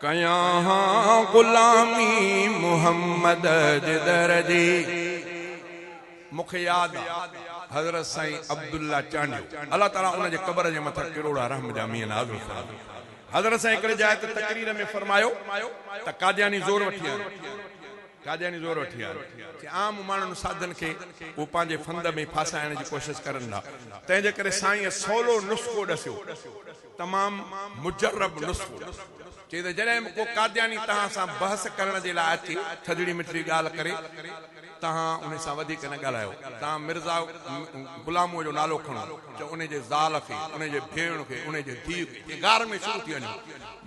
ڪيان ها غلامي محمد جي در جي. مون کي ياد آ حضرت سائين عبدالله چانڊيو الله تعالي ان جي قبر جي مٿان ڪروڙها رحم جا مينهن نازل فرمائي حضرت سائين هڪڙي جاء تي تقرير ۾ فرمايو ته قادياني زور وٺي آيا قادياني زور وٺي آيا چي عام ماڻهن سادن کي هو پنهنجي ڦند ۾ ڦاسائڻ جي ڪوشش ڪرن ٿا تنهن جي ڪري سائينء سولو نسخو ڏسيو تمام مجرب نسخو. چي ته جڏهن به ڪو قادياني توهان سان بحث ڪرڻ جي لاء اچي، ٿڌڙي مٺڙي ڳالهه ڪري، توهان انهي سان وڌيڪ نه ڳالهايو. توهان مرزا غلاموء جو نالو کڻو، چئو انهي جي زال کي، انهي جي ڀيڻ کي، انهي جي ڌيء کي، جي غار ۾ شروع ٿي وڃو.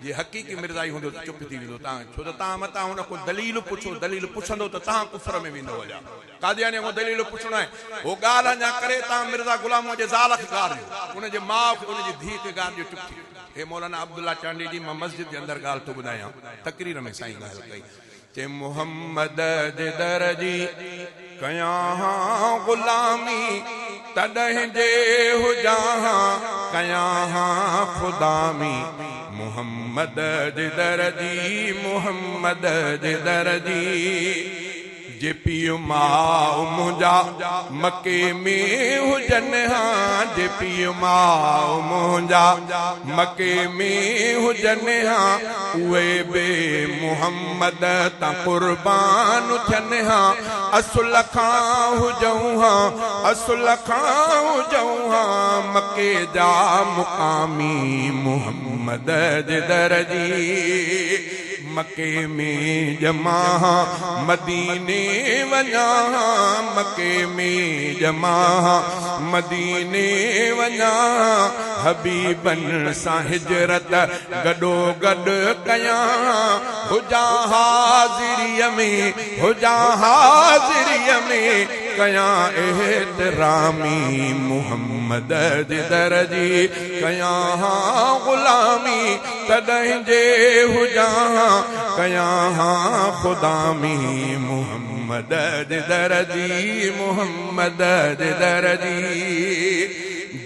جي حقيقي مرزائي هوندو ته چپ ٿي ويندو، توهان ڇو ته توهان متان هن کان دليل پڇو، دليل پڇندو ته توهان ڪفر ۾ ويندؤ هليا. قاديانيء کان دليل پڇڻو آهي. هو ڳالهه اڃا ڪري تان مرزا غلاموء جي زال کي گار ڏيو، ان جي ماء کي، ان جي ڌيء کي گار ڏيو چپ ٿي ويو. هي مولانا عبدالله چانڊيي جي مان مسجد جي اندر ڳالهه ٿو ٻڌايان. تقرير ۾ سائين ڳالهه ڪئي. چي محمد جي در جي ڪيان ها غلامي تڏهن جي هجان ها ڪيان ها خدامي محمد جي در جي محمد جي در جي. جي پيء ماء منهنجا مڪي ۾ هجن ها جي پيء ماء منهنجا مڪي ۾ هجن ها اهي به محمد تان قربان ٿين ها اصل کان هجون ها اصل کان هجون ها مڪي جا مقامي محمد جي در جي مڪي ۾ ڄمان ها مديني وڃان ها مڪي ۾ ڄمان ها مديني وڃان ها حبيبن سان هجرت گڏو گڏ ڪيان ها هجان حاضريء ۾ هجان حاضريء ۾ ڪيان احترامي محمد جي در جي ڪيان ها غلامي تڏهن جي هجان ها ڪيان ها خدامي محمد جي در جي محمد جي در جي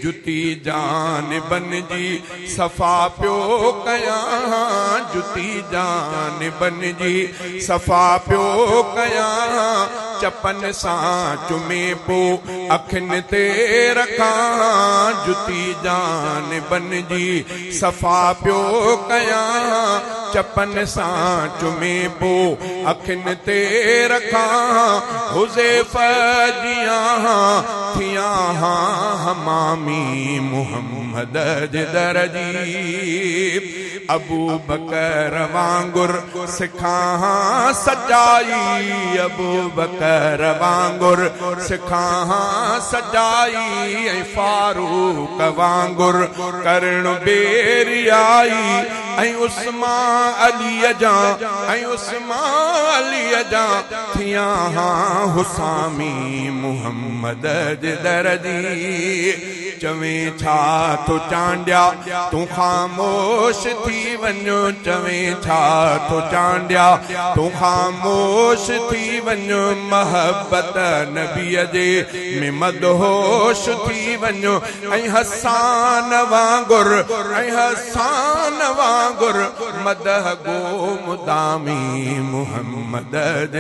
جتي جان بنجي صفا پيو ڪيان ها جتي جان بنجي صفا پيو ڪيان ها چپن سان چمي پو اکين تي رکان ها جتي جان بنجي صفا پيو ڪيان چپن سان چمي پو اکين تي رکان حذيفه جيان ٿيان ها حمامي محمد جي در جي ابوبڪر وانگر سکان ها سچائي ابوبڪر وانگر سکان ها سچائي ۽ فاروق وانگر ڪرڻ بي ريائي ۽ عثمان علي جان ۽ عثمان علي جان ٿيان ها حسامي محمد جي در جي چوين ڇا ٿو چانڊيا تون خاموش ٿي وڃ چوين ڇا ٿو چانڊيا تون خاموش ٿي وڃ محبت نبي جي ۾ مدهوش ٿي وڃ ۽ حسان وانگر ۽ حسان وانگر مدح گو مدامي محمد جي.